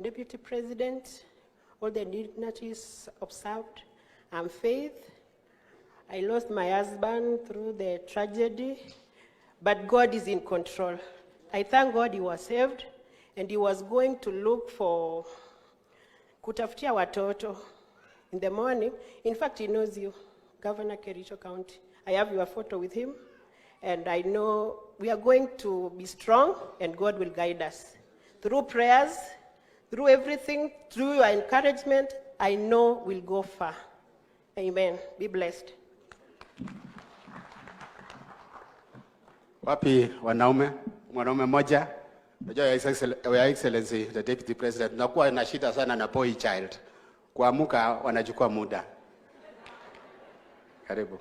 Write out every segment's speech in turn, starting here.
Deputy President, all the dignitaries observed. I'm Faith. I lost my husband through the tragedy, but God is in control. I thank God he was saved and he was going to look for kutafutia watoto in the morning. In fact, he knows you, Governor Kericho County. I have your photo with him, and I know we are going to be strong, and God will guide us. Through prayers, through everything, through your encouragement, I know we'll go far. Amen. Be blessed. Wapi wanaume? Mwanaume mmoja. Unajua, Your Excellency the Deputy President, tunakuwa na shida sana na boy child. Kuamuka wanachukua muda. Karibu.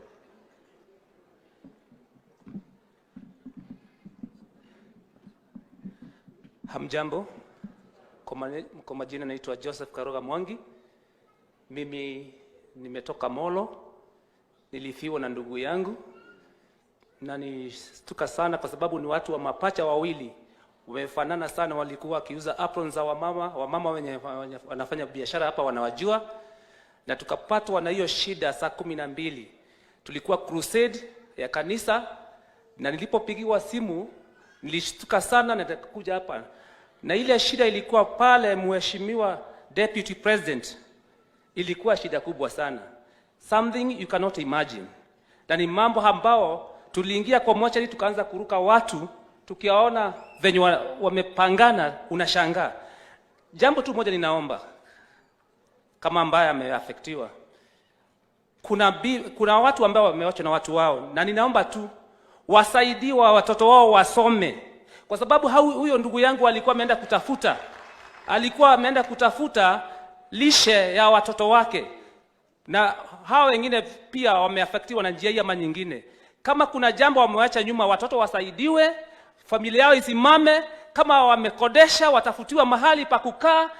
Hamjambo, kwa majina naitwa Joseph Karoga Mwangi. Mimi nimetoka Molo, nilifiwa na ndugu yangu na nishtuka sana kwa sababu ni watu wa mapacha wawili wamefanana sana, walikuwa wakiuza aprons za wamama, wamama wenye wanafanya biashara hapa wanawajua, na tukapatwa na hiyo shida saa 12. Tulikuwa crusade ya kanisa, na nilipopigiwa simu nilishtuka sana na nikakuja hapa, na ile shida ilikuwa pale, Mheshimiwa Deputy President, ilikuwa shida kubwa sana, something you cannot imagine, na ni mambo ambao tuliingia kwa mochari tukaanza kuruka watu, tukiwaona venye wamepangana, unashangaa. Jambo tu moja ninaomba kama ambaye ameafektiwa, kuna watu ambao wamewachwa na watu wao, na ninaomba tu wasaidiwa watoto wao wasome, kwa sababu huyo ndugu yangu alikuwa ameenda kutafuta lishe ya watoto wake, na hawa wengine pia wameafektiwa na njia hii ama nyingine. Kama kuna jambo wamewacha nyuma, watoto wasaidiwe, familia yao isimame. Kama wamekodesha, watafutiwa mahali pa kukaa.